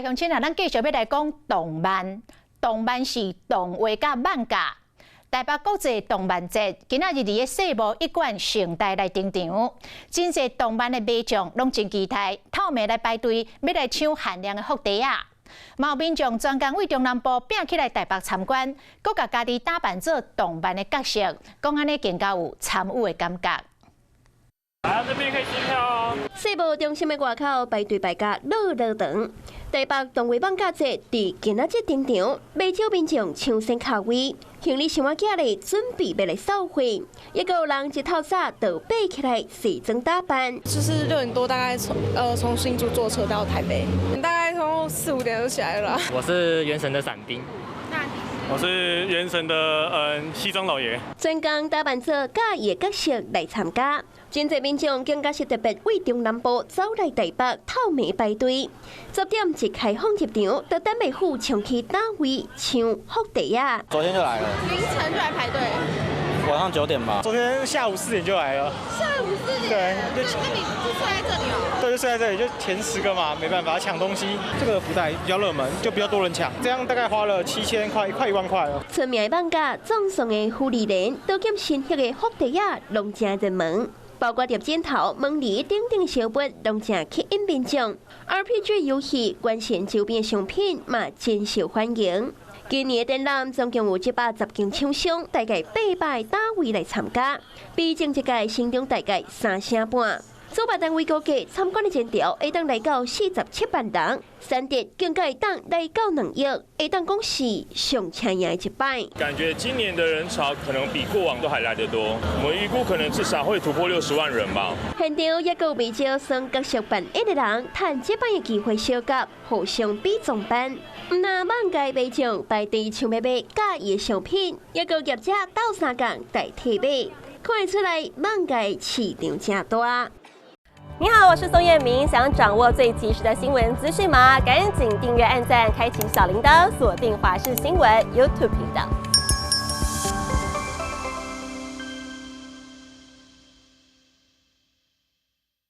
鄉親啊，咱繼續欲來講動漫，動漫是動畫佮漫畫。台北國際動漫節今仔日佇个世貿一館盛大來登場，真濟動漫的迷眾攏真期待，透暝來排隊欲來搶限量的福袋仔。嘛有民眾專工為中南部拼起來台北參觀，閣共家己打扮做動漫的角色，講按呢更加有參與的感覺。來，這邊可以撕票哦。世貿中心的外口排隊排甲落落長，台北動畫漫畫節佇今仔日登場，袂少民眾搶先卡位，行李箱仔寄咧準備欲來掃貨，也閣有人一透早就爬起來卸妝打扮。就是6點多，大概從新竹坐車到台北，大概從四五點就起來了。我是原神的傘兵。我是原神的西裝老爺。專工打扮做佮意的角色來參加，真濟民眾更加是特別為中南部走來台北透暝排隊。10點一開放入場，就等袂赴衝去攤位搶福袋仔。昨天就來了，凌晨就來排隊。晚上9點吧。昨天下午4點就來了。下午四點。對，就那你就睡在這裡哦？對，就睡在這裡，就前10個嘛，沒辦法搶東西。這個福袋比較熱門，就比較多人搶。這樣大概花了7000塊，快1萬塊了。出名的漫畫葬送的芙莉蓮，刀劍神域的福袋仔，攏誠熱門。包括疊枕頭、門簾等等小物，攏誠吸引民眾。RPG 遊戲、關線周邊商品嘛，真受歡迎。今年的展覽總共有110間廠商，大概800單位來參加，比前一屆成長大概三成半。主辦單位估計參觀的人潮會當來到47萬人，產值更加會當來到2億，會當講是上車贏的一擺。感覺今年的人潮可能比過往都還來得多，我們預估可能至少會突破60萬人吧。現場也閣有袂少耍角色扮演的人，趁這擺的機會相佮，互相比裝扮。毋但網界民眾排隊搶欲買佮意的商品，也閣有業者鬥相共代替買，看得出來網界市場誠大。你好，我是宋燕明。想掌握最及時的新聞資訊嗎？趕緊訂閱、按讚、開啟小鈴鐺，鎖定華視新聞 YouTube 頻道。